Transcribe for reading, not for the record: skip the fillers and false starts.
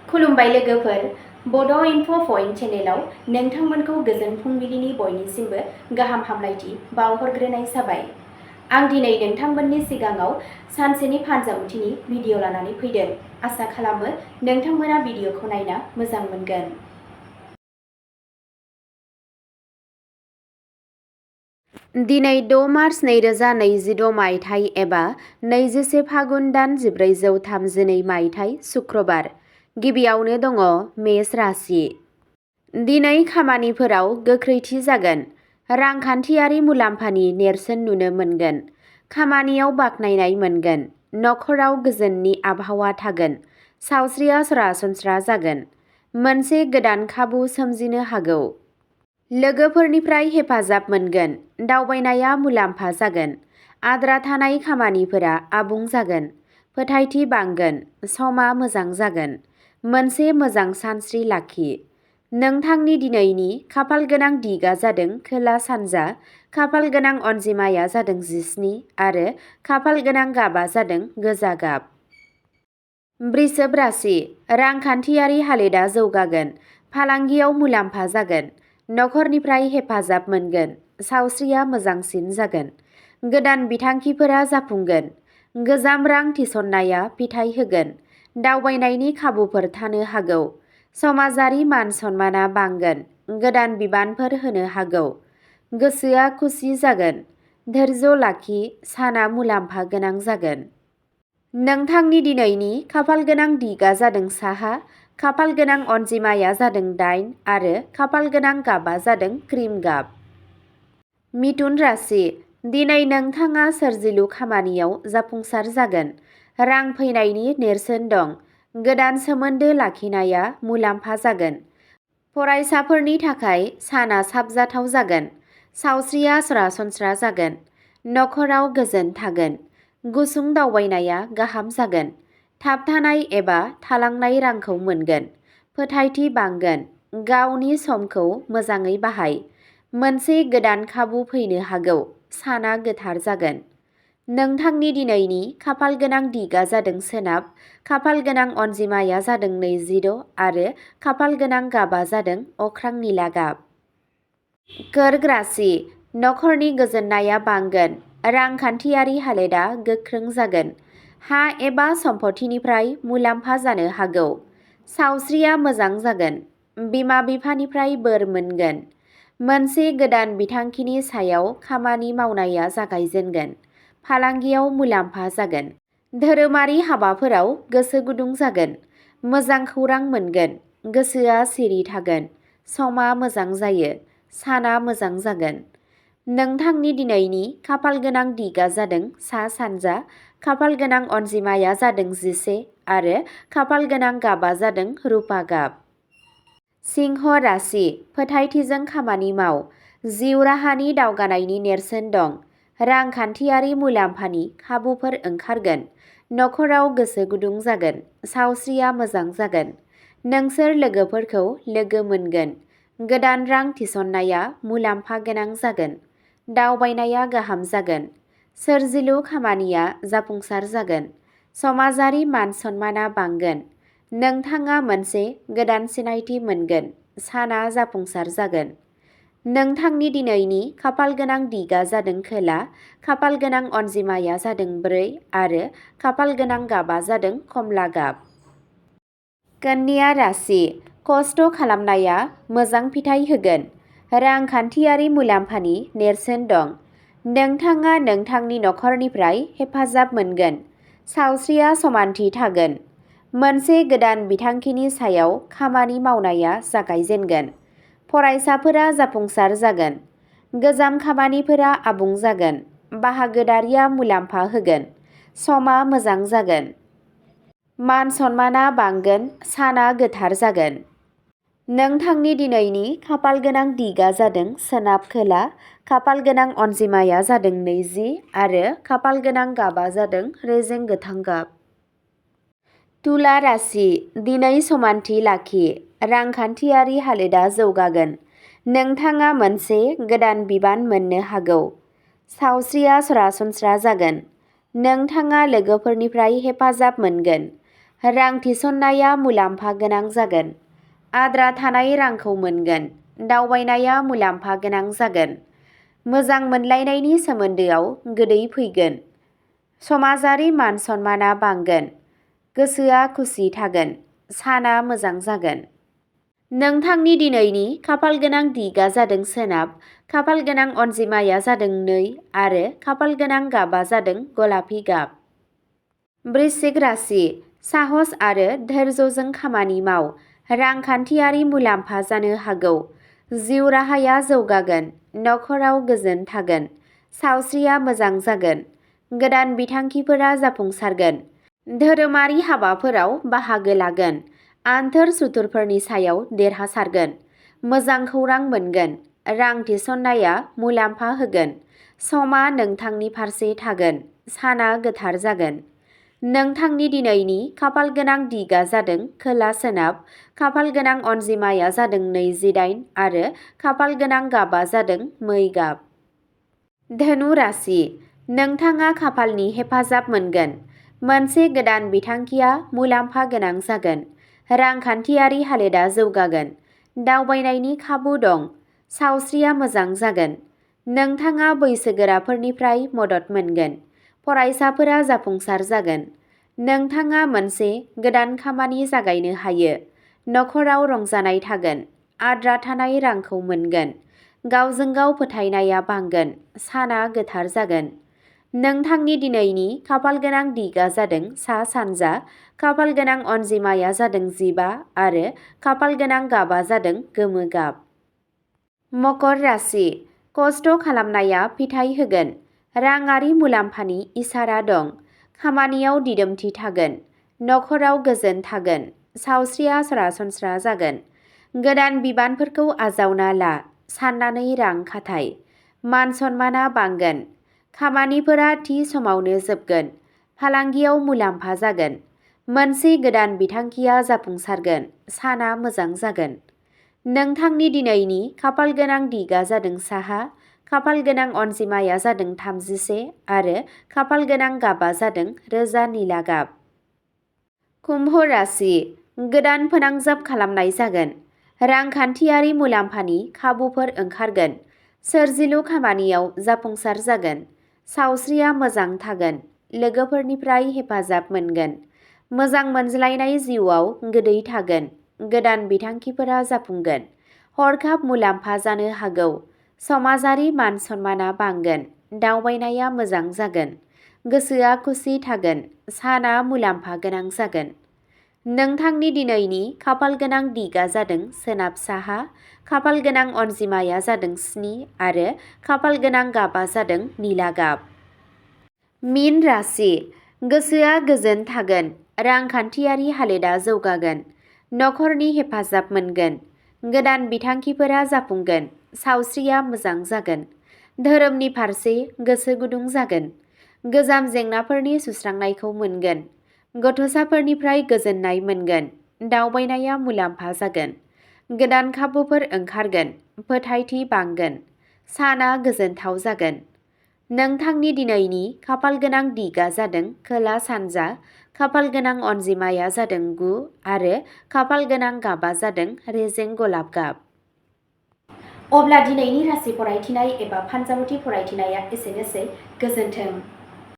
खुलुमबाय लोगोफोर, बड' इनफ' पइन्ट चेनेलाव नोंथांमोनखौ गोजोन फुंबिलिनि बयनिसिमबो गाहाम हामलायथि बावहरग्रोनाय जाबाय। आं दिनै नोंथांमोननि सिगाङाव सानसेनि फानजामुथिनि भिडिअ लानानै फैदों। आसा खालामो नोंथांमोना भिडिअखौ नायना मोजां मोनगोन। दिनै 6 मार्च 2026 मायथाइ एबा 21 फागुन दान 1432 मायथाइ सुक्रबार। गिबियावनो दङ मेष राशि। दिनै खामानिफोराव गोख्रैथि जागोन। रांखान्थियारि मुलाम्फानि नेरसोन नुनो मोनगोन। खामानियाव बाख्नायनाय मोनगोन। नखराव गोजोननि आबहावा थागोन। सावस्रिया सरासनस्रा जागोन। मोनसे गोदान खाबु सोमजिनो हागौ। लोगोफोरनिफ्राय हेफाजाब मोनगोन। दावबायनाया मुलाम्फा जागोन। आद्रा थानाय खामानिफोरा आबुं जागोन। फोथायथि बांगोन। समा मोजां जागोन। मोनसे मोजां सानस्रि लाखि। नोंथांनि दिनैनि खाफालगोनां दिगा जादों खोला-सानजा, खाफालगोनां अनजिमाया जादों 17 आरो खाफालगोनां गाबा जादों गोजा गाब। वृषभ राशि। रांखान्थियारि हालोदा जौगागोन। फालांगियाव मुलाम्फा जागोन। नखरनिफ्राय हेफाजाब मोनगोन। सावस्रिया मोजांसिन जागोन। गोदान बिथांखिफोरा जाफुंगोन। गोजाम रां थिसननाया फिथाय होगोन। दावबायनायनि खाबुफोर थानो हागौ। समाजारि मान-सन्माना बांगोन। गोदान बिबानफोर होनो हागौ। गोसोआ खुसि जागोन। धैर्य लाखि, साना मुलाम्फा गोनां जागोन। नोंथांनि दिनैनि खाफालगोनां दिगा जादों साहा, खाफालगोनां अनजिमाया जादों 8 आरो खाफालगोनां गाबा जादों क्रिम गाब। मिथुन राशि। दिनै नोंथाङा सोरजिलु खामानियाव जाफुंसार जागोन। रां फैनायनि नेरसोन दं। गोदान सोमोन्दो लाखिनाया मुलाम्फा जागोन। फरायसाफोरनि थाखाय साना साबजाथाव जागोन। सावस्रिया सरासनस्रा जागोन। नखराव गोजोन थागोन। गुसुं दावबायनाया गाहाम जागोन। थाबथानाय एबा थालांनाय रांखौ मोनगोन। फोथायथि बांगोन। गावनि समखौ मोजाङै बाहाय। मोनसे गोदान खाबु फैनो हागौ। साना गोथार जागोन। नोंथांनि दिनैनि खाफालगोनां दिगा जादों सोनाब, खाफालगोनां अनजिमाया जादों 26 आरो खाफालगोनां गाबा जादों अख्रां निला गाब। कर्क राशि। नखरनि गोजोननाया बांगोन। रांखान्थियारि हालोदा गोख्रों जागोन। हा एबा सम्पथिनिफ्राय मुलाम्फा जानो हागौ। सावस्रिया मोजां जागोन। बिमा-बिफानिफ्राय बोर मोनगोन। मोनसे गोदान बिथांखिनि सायाव खामानि मावनाया जागायजेनगोन। फालांगियाव मुलाम्फा जागोन। धोरोमारि हाबाफोराव गोसो गुदुं जागोन। मोजां खौरां मोनगोन। गोसोआ सिरि थागोन। समा मोजां जायो। साना मोजां जागोन। नोंथांनि दिनैनि खाफालगोनां दिगा जादों सा-सानजा, खाफालगोनां अनजिमाया जादों 11 आरो खाफालगोनां गाबा जादों रुपा गाब। सिंह राशि। फोथायथिजों खामानि माव। जिउ राहानि दावगानायनि नेरसोन दं। रांखान्थियारि मुलाम्फानि खाबुफोर ओंखारगोन। नखराव गोसो गुदुं जागोन। सावस्रिया मोजां जागोन। नोंसोर लोगोफोरखौ लोगो मोनगोन। गोदान रां थिसननाया मुलाम्फा गोनां जागोन। दावबायनाया गाहाम जागोन। सोरजिलु खामानिया जाफुंसार जागोन। समाजारि मान-सन्माना बांगोन। नोंथाङा मोनसे गोदान सिनायथि मोनगोन। साना जाफुंसार जागोन। नोंथांनि दिनैनि खाफालगोनां दिगा जादों खोला, खाफालगोनां अनजिमाया जादों 4 आरो खाफालगोनां गाबा जादों कमला गाब। कन्या राशि। खस्थ' खालामनाया मोजां फिथाय होगोन। रांखान्थियारि मुलाम्फानि नेरसोन दं। नोंथाङा नोंथांनि नखरनिफ्राय हेफाजाब मोनगोन। सावस्रिया समानथि थागोन। मोनसे गोदान बिथांखिनि सायाव खामानि मावनाया जागायजेनगोन। फरायसाफोरा जाफुंसार जागोन। गोजाम खामानिफोरा आबुं जागोन। बाहागोदारिया मुलाम्फा होगोन। समा मोजां जागोन। मान-सन्माना बांगोन। साना गोथार जागोन। नोंथांनि दिनैनि खाफालगोनां दिगा जादों सोनाब-खोला, खाफालगोनां अनजिमाया जादों 20 आरो खाफालगोनां गाबा जादों रेजें गोथां गाब। तुला राशि। दिनै समानथि लाखि। रांखान्थियारि हालोदा जौगागोन। नोंथाङा मोनसे गोदान बिबान मोननो हागौ। सावस्रिया सरासनस्रा जागोन। नोंथाङा लोगोफोरनिफ्राय हेफाजाब मोनगोन। रां थिसननाया मुलाम्फा गोनां जागोन। आद्रा थानाय रांखौ मोनगोन। दावबायनाया मुलाम्फा गोनां जागोन। मोजां मोनलायनायनि सोमोन्दोआव गोदै फैगोन। समाजारि मान सन्माना बांगोन। गोसोआ खुसि थागोन। साना मोजां जागोन। नोंथांनि दिनैनि खाफाल गोनां दिगा जादों सोनाब, खाफाल गोनां अनजिमाया जादों 2 आरो खाफाल गोनां गाबा जादों गलापि गाब। वृश्चिक राशि, साहस आरो धैर्यजों खामानि माव। रांखान्थियारि मुलाम्फा जानो हागौ। जिउ राहाया जौगागोन। नखराव गोजोन थागोन। सावस्रिया मोजां जागोन। गोदान बिथांखिफोरा जाफुंसारगोन। धोरोमारि हाबाफोराव बाहागो लागोन। आन्थोर सुथुरफोरनि सायाव देरहासारगोन। मोजां खौरां मोनगोन। रां थिसननाया मुलाम्फा होगोन। समा नोंथांनि फारसे थागोन। साना गोथार जागोन। नोंथांनि दिनैनि खाफाल गोनां दिगा जादों खोला सोनाब, खाफाल गोनां अनजिमाया जादों 28 आरो खाफाल गोनां गाबा जादों मै गाब। धनु राशि, नोंथाङा खाफालनि हेफाजाब मोनगोन। मोनसे गोदान बिथांखिया मुलाम्फा गोनां जागोन। रांखान्थियारि हालोदा जौगागोन। दावबायनायनि खाबु दं। सावस्रिया मोजां जागोन। नोंथाङा बैसोगोराफोरनिफ्राय मदद मोनगोन। फरायसाफोरा जाफुंसार जागोन। नोंथाङा मोनसे गोदान खामानि जागायनो हायो। नखराव रंजानाय थागोन। आद्रा थानाय रांखौ मोनगोन। गावजों गाव फोथायनाया बांगोन। साना गोथार जागोन। नोंथांनि दिनैनि खाफाल गोनां दिगा जादों सा-सानजा, खाफाल गोनां अनजिमाया जादों 15 आरो खाफाल गोनां गाबा जादों गोमो गाब। मकर राशि, खस्थ' खालामनाया फिथाइ होगोन। राङारि मुलाम्फानि इसारा दं। खामानियाव दिदोमथि थागोन। नखराव गोजोन थागोन। सावस्रिया सरासनस्रा जागोन। गोदान बिबानफोरखौ आजावना ला। साननानै रां खाथाय। मान सन्माना बांगोन। खामानिफोरा थि समावनो जोबगोन। फालांगियाव मुलाम्फा जागोन। मोनसे गोदान बिथांखिया जाफुंसारगोन। साना मोजां जागोन। नोंथांनि दिनैनि खाफाल गोनां दिगा जादों साहा, खाफाल गोनां अनजिमाया जादों 31 आरो खाफाल गोनां गाबा जादों रोजा निला गाब। कुम्भ राशि, गोदान फोनांजाब खालामनाय जागोन। रांखान्थियारि मुलाम्फानि खाबुफोर ओंखारगोन। सोरजिलु खामानियाव जाफुंसार जागोन। सावस्रिया मोजां थागोन। लोगोफोरनिफ्राय हेफाजाब मोनगोन। मोजां मोनज्लायनाय जिउआव गोदै थागोन। गोदान बिथांखिफोरा जाफुंगोन। हरखाब मुलाम्फा जानो हागौ। समाजारि मान सन्माना बांगोन। दावबायनाया मोजां जागोन। गोसोआ खुसि थागोन। साना मुलाम्फा गोनां जागोन। नोंथांनि दिनैनि खाफाल गोनां दिगा जादों सोनाब साहा, खाफाल गोनां अनजिमाया जादों 7 आरो खाफाल गोनां गाबा जादों निला गाब। मीन राशि, गोसोआ गोजोन थागोन। रांखान्थियारि हालोदा जौगागोन। नखरनि हेफाजाब मोनगोन। गोदान बिथांखिफोरा जाफुंगोन। सावस्रिया मोजां जागोन। धोरोमनि फारसे गोसो गुदुं जागोन। गोजाम जेंनाफोरनि सुस्रांनायखौ मोनगोन। गथ'साफोरनिफ्राय गोजोननाय मोनगोन। दावबायनाया मुलाम्फा जागोन। गोदान खाबुफोर ओंखारगोन। फोथायथि बांगोन। साना गोजोनथाव जागोन। नोंथांनि दिनैनि खाफाल गोनां दिगा जादों खोला सानजा, खाफाल गोनां अनजिमाया जादों 9 आरो खाफाल गोनां गाबा जादों रेजें गलाब गाब। अब्ला दिनैनि राशि फरायथिनाय एबा फानजामुथि फरायथिनाया एसेनोसै। गोजोन्थों।